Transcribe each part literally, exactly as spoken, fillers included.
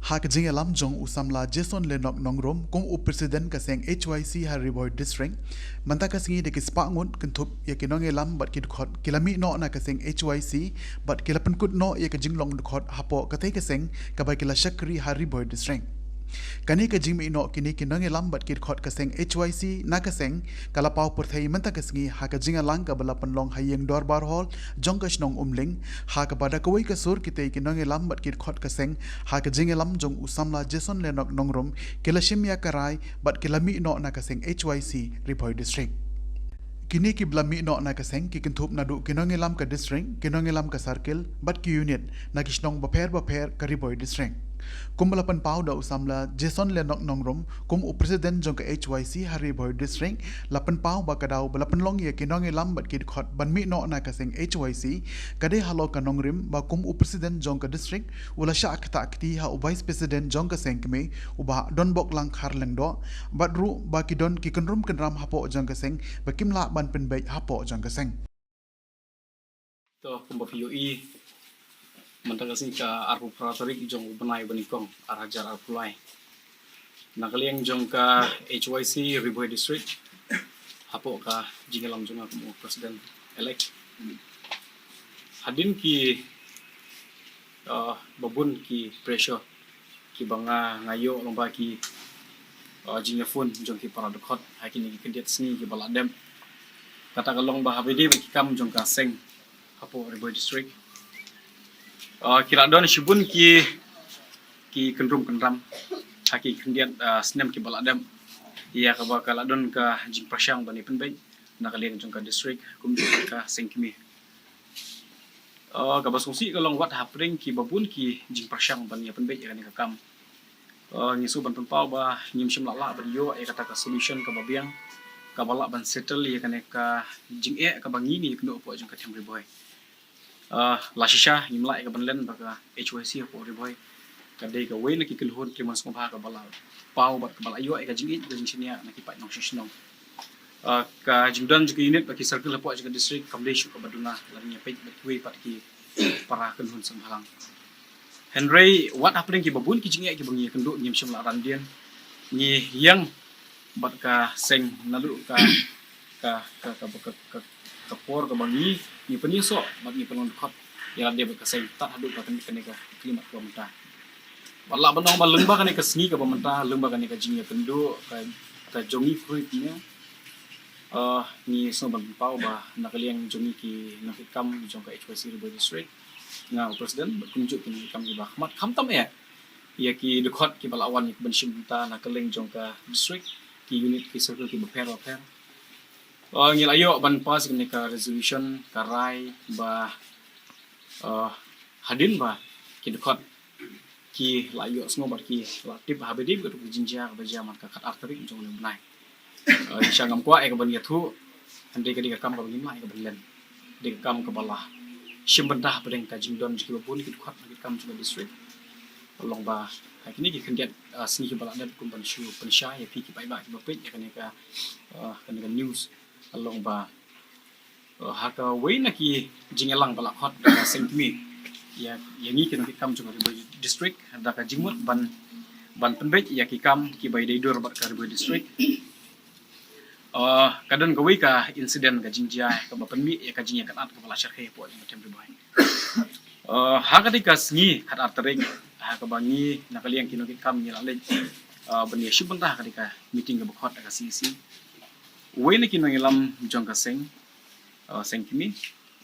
Ha ka jingïalam jong u samla Jason Lenok Nongrum kum u president ka seng H Y C ha Ri Bhoi District, mynta ka sngi da ki spah ngut kynthup ïa ki nongïalam bad ki dkhot ki la mih noh na ka seng H Y C bad ki la pynkut noh ïa ka jinglong dkhot hapoh katei ka seng kaba ki la shakri ha Ri Bhoi District. Kane ka jingmih noh kine ki nongïalam bad ki dkhot ka seng H Y C na ka seng ka la paw pyrthei mynta ka sngi ha ka jingïalang kaba la pynlong ha ïing dorbar hall jong ka shnong Umling, ha kaba da kawei ka sur kitei ki nongïalam bad ki dkhot ka seng ha ka jingïalam jong u samla Jason Lenok Nongrum ki la shim ïa ka rai bad ki la mih noh na ka seng H Y C Ri Bhoi District. Kine kiba la mih noh na ka seng ki kynthup naduh ki nongïalam ka district, ki nongïalam ka circle bad ki unit na ki shnong bapher bapher ka Ri Bhoi District. Kumba la pynpaw da u samla Jason Lenok Nongrum kum u president jong ka H Y C ha Ri Bhoi District, la pynpaw ba ka daw ba la pynlong ïa ki nongïalam bad ki dkhot ban mih noh na ka seng H Y C ka dei halor ka nongrim ba kum u president jong ka district u la shah ktah kti ha u vice president jong ka seng kmie, u Bah Donbok Langkhar Lyngdoh, bad ruh ba ki don ki kynrum kynram hapoh jong ka seng ba kim lah ban pynbeit hapoh jong ka seng. To, kumba phi ïohi, mynta ka sngi ka arphew phra tarik jong u bnai ba nyngkong, ar hajar arphew lai. Na ka liang jong ka H Y C Ri Bhoi District, hapoh ka jingïalam jong nga kum u president elect, hadien ki, uh, babun ki pressure kiba nga, nga ïoh lyngba ki, uh, jingïaphone jong ki para dkhot ha kine ki khyndiat sngi kiba la dep. Kata ka long ba haba ïadei bad ki kam jong ka seng hapoh Ri Bhoi District, uh, ki la don shibun ki, ki kynrum kynram ha ki khyndiat, uh, snem kiba la dep, ïa kaba ka la don ka jingpyrshang ban ïa pynbeit na ka liang jong ka district kumjuh ka seng kmie. Uh, kaba sngewsih ka long wat hapdeng ki babun ki jingpyrshang ban ïa pynbeit ïa kane ka kam, uh, ngi shu ban pynpaw ba ngim shym lah lah ban ïoh ïa kata ka solution kaba biang kaba lah ban settle ïa kane ka jingeh kaba ngi ngi ïakynduh hapoh jong ka Them Ri Bhoi. Uh, la shisha ngim lah ïa ka ban len ba ka H Y C hapoh Ri Bhoi ka dei kawei na ki kynhun ki mon sngewbha kaba la paw bad kaba la ïoh ïa ka jingïeit ka jingshaniah na ki paid nongshong shnong. Uh, ka jingdon jong ka unit bad ki circle hapoh jong ka district kam dei shuh kaba duna lane ïa peit bad kiwei pat ki para kynhun sngewbhalang. Hynrei wat hapdeng ki babun ki jingeh kiba ngi ïakynduh ngim shym lah ran dien. Ngi ïeng bad ka seng naduh ka, ka, ka, ka, ka, ka, ka por kaba ngi, ngi pynïasoh bad ngi pynlong dkhot ïa lade bad ka seng tad haduh ka kane, kane ka khyllipmat kaba mynta. Bad lah ban ong ba lyngba kane ka sngi kaba mynta, lyngba kane ka jingïakynduh ka, ka jong ngi khrui kine, uh, ngi sngew ban pynpaw ba na ka liang jong ngi ki nongkitkam jong ka H Y C Ri Bhoi District, nga u president bad kumjuh ki nongkitkam kiba khmat khamtam eh ïa ki dkhot kiba la wan ïa ki ban shim bynta na ka liang jong ka district, ki unit ki circle kiba pher bapher. Uh, ngi la ïoh ban pass kane ka resolution, ka rai ba, uh, hadien ba ki dkhot ki la ïohsngew bad ki la tip haba ïadei bad ka jingjia kaba jia man ka khatar tarik jong une u bnai. Uh, shisha ngam kwah ïa ka ban ïathuh, hynrei ka dei ka kam kaba ngim lah ïa ka ban len. Dei ka kam kaba la shim bynta hapdeng ka jingdon jong ki babun ki dkhot na ki kam jong ka district. Long ba ha kine ki khyndiat, uh, sngi kiba la dep kum ban shu pynshai ïa phi ki paidbah kiba peit ïa kane ka, uh, kane ka news, long ba, uh, ha kawei na ki jingïalang ba la khot da ka seng kmie ïa, ïa ngi ki nongkitkam jong ka Ri Bhoi District da ka jingmut ban, ban pynbeit ïa ki kam kiba ïadei dur bad ka Ri Bhoi District. Uh, ka don kawei ka incident, ka jingjia kaba pynmih ïa ka jingïakynad kaba la shyrkhei hapoh jong ka Them Ri Bhoi. Uh, ha katei ka sngi khatar tarik, ha kaba ngi na ka liang ki nongkitkam ngi la leit, uh, ban ïashim bynta ha katei ka meeting kaba khot da ka C E C. Uwei na ki nongïalam jong ka seng, uh, seng kmie,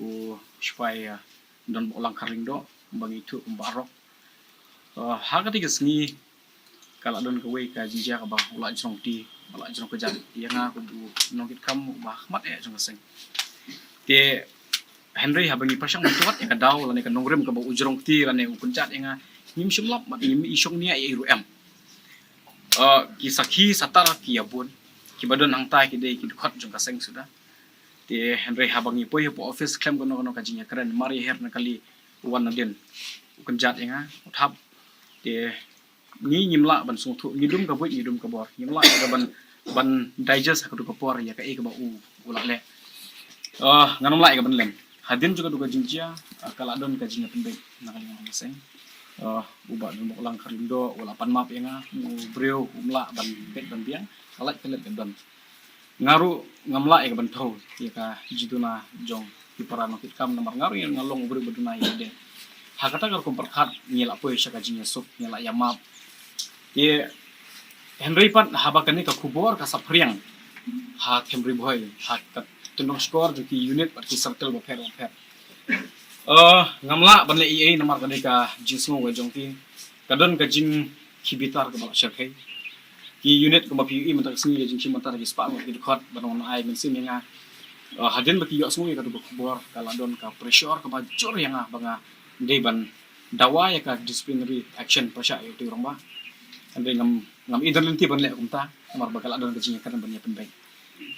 u Shipai, uh, Donbok Langkhar Lyngdoh, ba ngi ïathuh kum Bah Rok. Uh, ha katei ka sngi ka la don kawei ka jingjia kaba u la jrong kti, ba la jrong kjat ïa nga kum u nongkitkam uba khmat eh jong ka seng. Te hynrei haba ngi pyrshang ban tuat ïa ka daw lane ka nongrim kaba u jrong kti lane u kjat ïa nga, ngim shym lap bad ngim i shong nia ïa i ruh em. Uh, ki sakhi satar ki ïa bun, kiba don hangta ki dei ki dkhot jong ka seng suda. Te hynrei haba ngi poi hapoh office khlem kano kano ka jingïakren, mar ïaher na kali u wan nadien u kjat ïa nga, u thap. Te ngi ngim lah ban sngewthuh, ngi dum ka buit ngi dum ka bor, ngim lah ïa ka ban, ban digest ha kato ka por ïa kaei kaba u, u la leh. Uh, ngan ym lah ïa ka ban len. Hadien jong kato ka jingjia, uh, ka la don ka jingïapynbeit na ka liang jong ka seng. Uh, u Bah Donbok Lang Kharlyngdoh u la pan map ïa nga, u briew um lah ban peit ban biang, ka lait ka leit ka don. Nga ruh ngam lah ïa ka ban thew ïa ka jingduna jong ki para nongkitkam namar nga ruh nga long u briew ba duna ïa lade. Ha kata ka rukom pyrkhat ngi la poi sha ka jingïasuk, ngi la ïa map. Te hynrei pat haba kane ka khubor ka saphriang ha Them Ri Bhoi, ha ka tyndong shkor jong ki unit bad ki circle bapher bapher. Uh, ngam lah ban leh ei ei namar ka dei ka jingsngew ka jong ki. Ka don ka jingkhih bitar kaba la shyrkhei. Ki unit kumba phi ïohi mynta ka sngi ka jingkhih bitar ki spah ngut ki dkhot ban wan ai mynsiem ïa nga. Uh, hadien ba ki ïohsngew ïa katu ka khubor ka la don ka pressure kaba jur ïa nga ba nga dei ban dawa ïa ka disciplinary action pyrshah ïa utu u rangbah. Hynrei ngam ngam ïoh lynti ban leh kumta namar ba ka la don ka jingïakren ban ïapynbeit.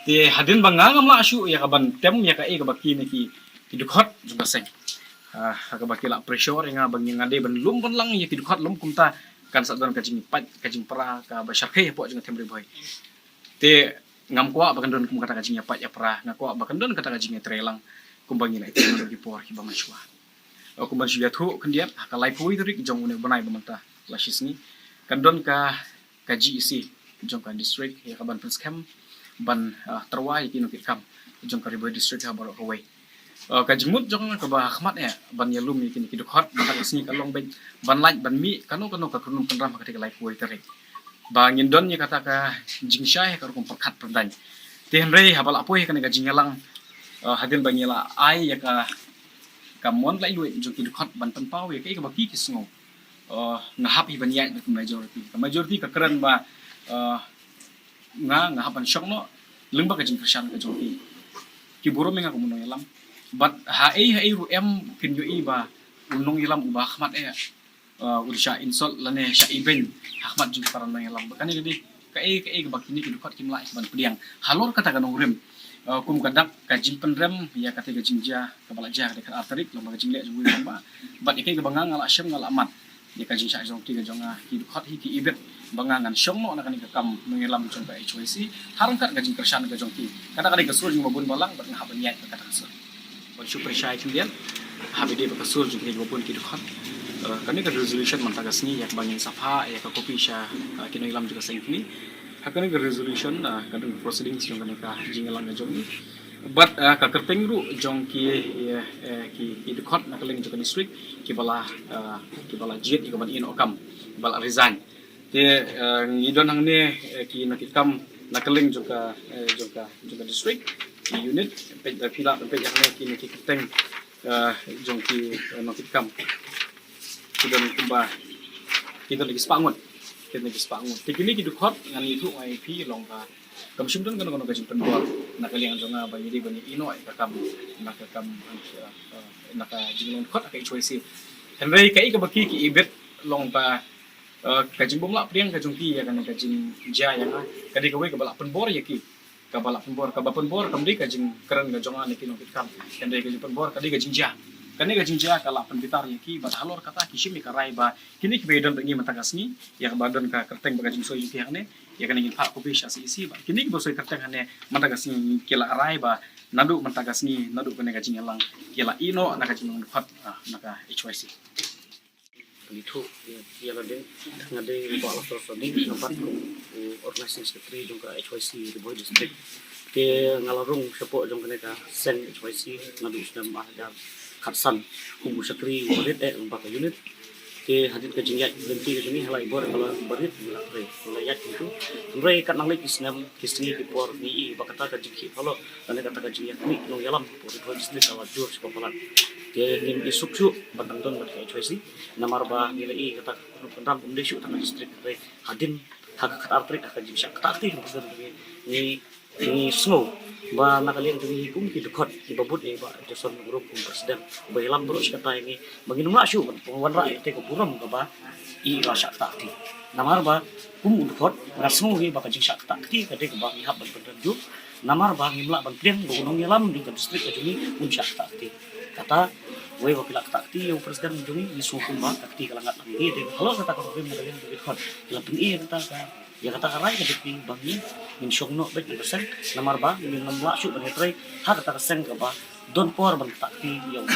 Te hadien ba nga ngam lah shuh ïa ka ban tem ïa kaei kaba kine ki, ki dkhot jong ka seng. Ah, ha kaba ki la pressure ïa nga ba nga dei ban lum ban lang ïa ki dkhot lum kumta kan sa don ka jingpait ka jingpra kaba shyrkhei hapoh jong ka Them Ri Bhoi. Te ngam kwah ba kan don kum kata ka jingïapait ïapra, nga kwah ba kan don kata ka jingïatreilang kumba ngi la ïatreilang ki por kiba mynshuwa. Uh, kumba shu ïathuh khyndiat ha ka laiphew tarik jong une u bnai ba mynta la shisngi kan don ka ka G E C jong ka district ïa ka ban pynskhem ban, ah, tyrwa ïa ki nongkitkam jong ka Ri Bhoi district ha baroh kawei. Ah, ka jingmut jong nga kaba ha khmat ïa ban ïalum ïa kine ki dkhot mynta ka sngi ka long beit ban lait ban mih kano kano ka kynrum kynram ha kata ka laiphew tarik. Ba ngin don ïa kata ka jingshai ha ka rukom pyrkhat pyrdaiñ. Te hynrei haba la poi ha kane ka jingïalang, ah, hadien ba ngi la ai ïa ka ka mon laitluid jong ki dkhot ban pynpaw ïa kaei kaba ki ki sngew. Uh, nga hap hi ban ïaid bad ka majority. Ka majority ka kren ba, uh, nga nga hap ban shong noh lyngba ka jingkyrshan ka jong ki. Ki burom ïa nga kum u nongïalam. Bad ha ei ha ei ruh em phin ïohi ba u nongïalam uba ha khmat eh, uh, u dei shah insult lane shah ibeiñ ha khmat jong ki para nongïalam. Ba kane ka dei kaei kaei kaba kine ki dkhot kim lah ïa ka ban pdiang halor kata ka nongrim. Uh, kum ka dak ka jingpynrem ïa kata ka jingjia kaba la jia ha ka dei ka ar tarik lyngba ka jingleh jong u rangbah. Bad ïa kaei kaba nga nga la shem nga la mad ïa ka jingshah jong ki ka jong nga, ki dkhot hi ki ibit ba nga ngan shong noh na kane ka kam nongïalam jong ka H Y C ha ryngkat ka jingkyrshan ka jong ki. Kata ka dei ka sur jong ba bun balang bad nga hap ban ïaid bad kata ka sur. Ban shu pyrshah khyndiat ha ba dei ba ka sur jong ki ba bun ki dkhot. Uh, kane ka resolution mynta ka sngi ïa kaba ngin sa phah ïa ka copy sha, uh, ki nongïalam jong ka seng kine. Ha kane ka resolution, ah, ka don proceedings jong kane ka jingïalang ka jong ngi. Bad, ah, ka kyrteng ruh jong ki, eh, eh, ki, ki dkhot na ka liang jong ka district kiba la, ah, kiba la jied ïa ka ban ïehnoh kam, kiba la resign. Te, ah, ngi don hangne, eh, ki nongkitkam na ka liang jong ka, eh, jong ka, jong ka district, ki unit, peit, eh, phi lah peit hangne kine ki kyrteng, ah, jong ki, eh, nongkitkam. Ki don kumba, ki don ki spah ngut. Ki don ki spah ngut. Te kine ki dkhot ngan ïathuh ïa phi long ba kam shym don kano kano ka jingpynbor na ka liang jong nga ba ngi dei ban ïehnoh ïa ka kam na ka kam, eh, na ka jinglong dkhot ha ka H Y C. Hynrei kaei kaba ki ki ibit long ba, eh, ka jingbymlah pdiang ka jong ki ïa kane ka jingjia ïa nga ka dei kawei kaba la pynbor ïa ki. Kaba la pynbor, kaba pynbor kam dei ka jingkren ka jong nga ne ki nongkitkam. Ka dei ka jingpynbor, ka dei ka jingjia. Kane ka jingjia ka la pynbitar ïa ki bad halor kata ki shim ïa ka rai ba kine kiba ïadon bad ngi mynta ka sngi, ïa kaba don ka kyrteng bad ka jingsoi jong ki hangne, ïa kane ngin phah copy sha C E C bad kine kiba soi kyrteng hangne mynta ka sngi ki la rai ba naduh mynta ka sngi, naduh kane ka jingïalang ki la ïehnoh na ka jinglong dkhot, ah, na ka H Y C. Ngi thuh ïa, ïa lade, nga dei u Bah Lasros Sani, nga bat kum u Organizing Secretary jong ka H Y C Ri Bhoi District. Te nga la rung shapoh jong kane ka seng H Y C naduh snem ar hajar khatsan kum u shakri u barit eh lyngba ka unit. Te hadien ka jingïaid lynti ka jong ngi ha la i bor ka la barit ngi la trei, ngi la ïaid kumtu. Hynrei katba nang leit ki snem ki sngi ki por ngi i ba kata ka jingkhih phalot lane kata ka jingïakhih nongïalam hapoh Ri Bhoi District ka la jur sha ka palat. Te ngim i suk shuh ban dang don bad ka H Y C. Namar ba ngi la i kata ka kynrum kynram ym dei shuh tang ka district, hynrei hadien ha ka khatar tarik ha ka jingshah ktah kti jong u president jong ngi, ngi, ngi sngew ba na ka liang jong ngi kum ki dkhot kiba bud ïa i Bah Jason Mawrong kum president ba ïalam baroh shi katta ïa ngi ba ngin ym lah shuh ban wanrah ïa kata ka burom kaba i la shah ktah kti. Namar ba kum u dkhot nga sngew hi ba ka jingshah ktah kti ka dei kaba ngi hap ban pynrem jur. Namar ba ngim lah ban pdiang ba u nongïalam jong ka district ka jong ngi un shah ktah kti. Kata wei ba phi la ktah kti ïa u president jong ngi, ngi sngew kumba ka kti ka la ngat lang. Ngi dei halor kata ka rim na ka liang ka dei khot. Ki la pyni ïa kata ka, ïa kata ka rai ka jong phi ba ngi ngin shong noh beit na ka seng. Namar ba ngin ym lah shuh ban ïatrei ha kata ka seng kaba don por ban ktah kti ïa u.